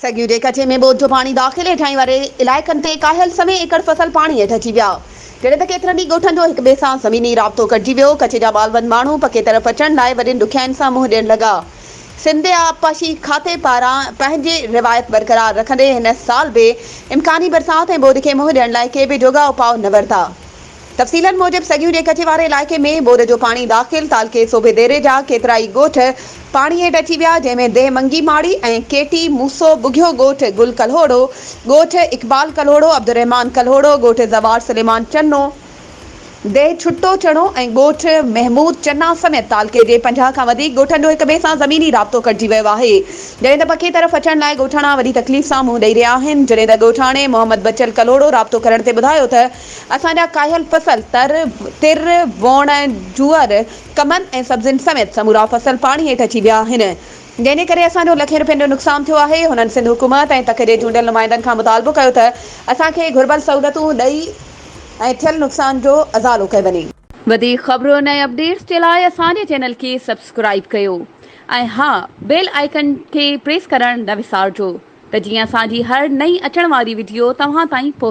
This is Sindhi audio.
سڳيون جي ڪچي ۾ ٻوڏ جو پاڻي داخل، هيٺاهين واري علائقن تي ڪاهيل سوين ايڪڙ فصل پاڻي هيٺ اچي ويا، جڏهن ته ڪيترن ئي ڳوٺن جو هڪ ٻئي سان زميني رابطو ڪٽجي ويو، ڪچي جا ٻالوند ماڻهو پڪي طرف اچڻ لاء وڏين ڏکيائين سان منهن ڏيڻ لڳا. سنڌ آبپاشي کاتي پاران پنهنجي روايت برقرار رکندي هن سال به امڪاني برسات ۽ ٻوڏ کي منهن ڏيڻ لاء ڪي به جوڳا اپاء نه ورتا. تفصيلن موجب سڳيون جي ڪچي واري علائقي ۾ ٻوڏ جو پاڻي داخل، تعلقي صوڀي ديري جا ڪيترائي ڳوٺ پاڻي هيٺ اچي ويا، جنهن ۾ ديهه منگي ماڙي ۽ ڪيٽي موسو ٻگهيو ڳوٺ گل ڪلهوڙو، ڳوٺ اقبال ڪلهوڙو، عبدالرحمان ڪلهوڙو، ڳوٺ زوار سليمان چنو، ديهه ڇٽو چڻو ۽ ڳوٺ محمود چنا سميت تعلقي جي 50 کان وڌيڪ ڳوٺن جو هڪ ٻئي سان زميني رابطو ڪٽجي ويو آهي، جڏهن ته پکي طرف اچڻ لاء ڳوٺاڻا وڏي تڪليف سان منهن ڏئي رهيا آهن، جڏهن ته ڳوٺاڻي محمد بچل ڪلهوڙو رابطو ڪرڻ تي ٻڌايو ته اسان جا ڪاهيل فصل تر، تر، ووڻ، جوئر، ڪمند ۽ سبزين سميت سمورا فصل پاڻي هيٺ اچي ويا آهن، جنهن جي ڪري اسان جو لکين روپين جو نقصان ٿيو آهي، هنن سنڌ حڪومت ۽ تڪ جي چونڊيل نمائندن کان مطالبو ڪيو ته اسان کي گهربل سهولتون ڏئي ۽ ٿيل نقصان جو ازالو ڪيو وڃي. وڌيڪ خبرن ۽ اپڊيٽس جي لاء اسان جي چينل کي سبسڪرائيب ڪيو ۽ ها بيل آئيڪن کي پريس ڪرڻ نه وسارجو ته جيئن اسان جي هر نئين اچڻ واري وڊيو توهان تائين پهچي.